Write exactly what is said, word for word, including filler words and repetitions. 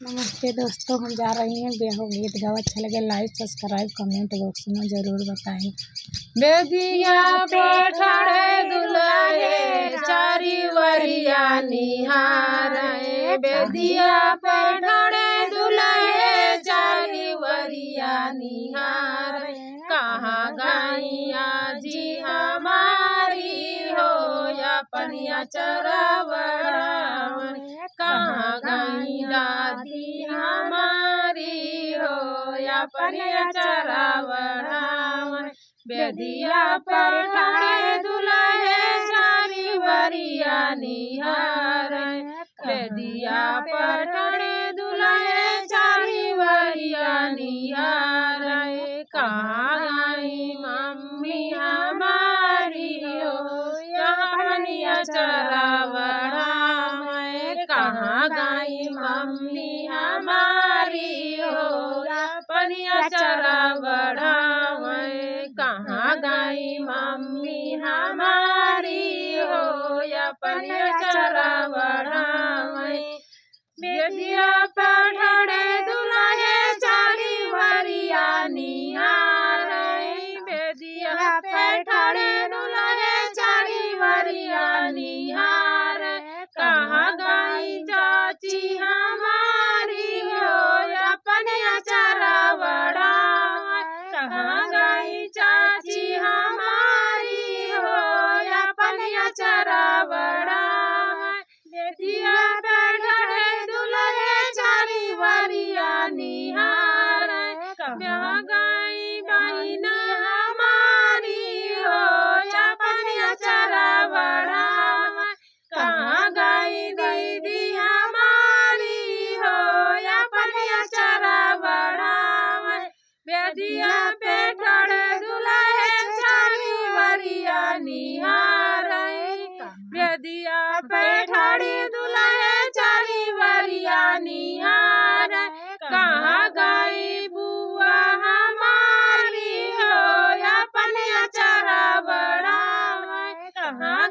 नमस्ते दोस्तों, हम जा रही हैं बियाह गीत गावा। अच्छा लगे like, subscribe, comment box में जरूर बताएं। बेदिया पे ठाड़े दुलहे चारी वरिया निहारे, बेदिया पे ठाड़े दुलहे चारी वरिया निहारे। कहाँ गई आजी हमारी हो, अपनिया चरावड़ा, कहाँ गई दादी हमारी हो, अपनिया चरावड़ा। बेदिया पर ठाड़े दुलहे चारी वरिया निहारे, बेदिया पर ठाड़े दुलहे चारी वरिया निहारे। कहाँ गई मम्मी हमारी हो, अपनिया चरावड़ा। कहाँ गई मम्मी हमारी हो, अपनिया चरावड़ा। कहाँ गई मम्मी हमारी हो, अपनिया चरावड़ा। बेदिया पे ठाड़े दुलहे चारी वरिया निहारे, बेदिया पे ठाड़े दुलहे चारी वरिया निहारे। कहाँ गई चाची हमारी हो, अपनिया चरावड़ा। कहाँ गई चाची हमारी हो, अपनिया चरावड़ा। बेदिया पे ठाड़े दुलहे चारी वरिया निहारे। कहाँ गई बहिना हमारी हो, अपनिया चरावड़ा। कहाँ गई दीदी हमारी हो, अपनिया चरावड़ा। बेदिया पे ठाड़े दुलहे चारी वरिया निहारे, बेदिया पे ठाड़े दुलहे चारी वरिया निहारे। कहाँ गई बुआ हमारी हो, अपनिया चरावड़ा। कहाँ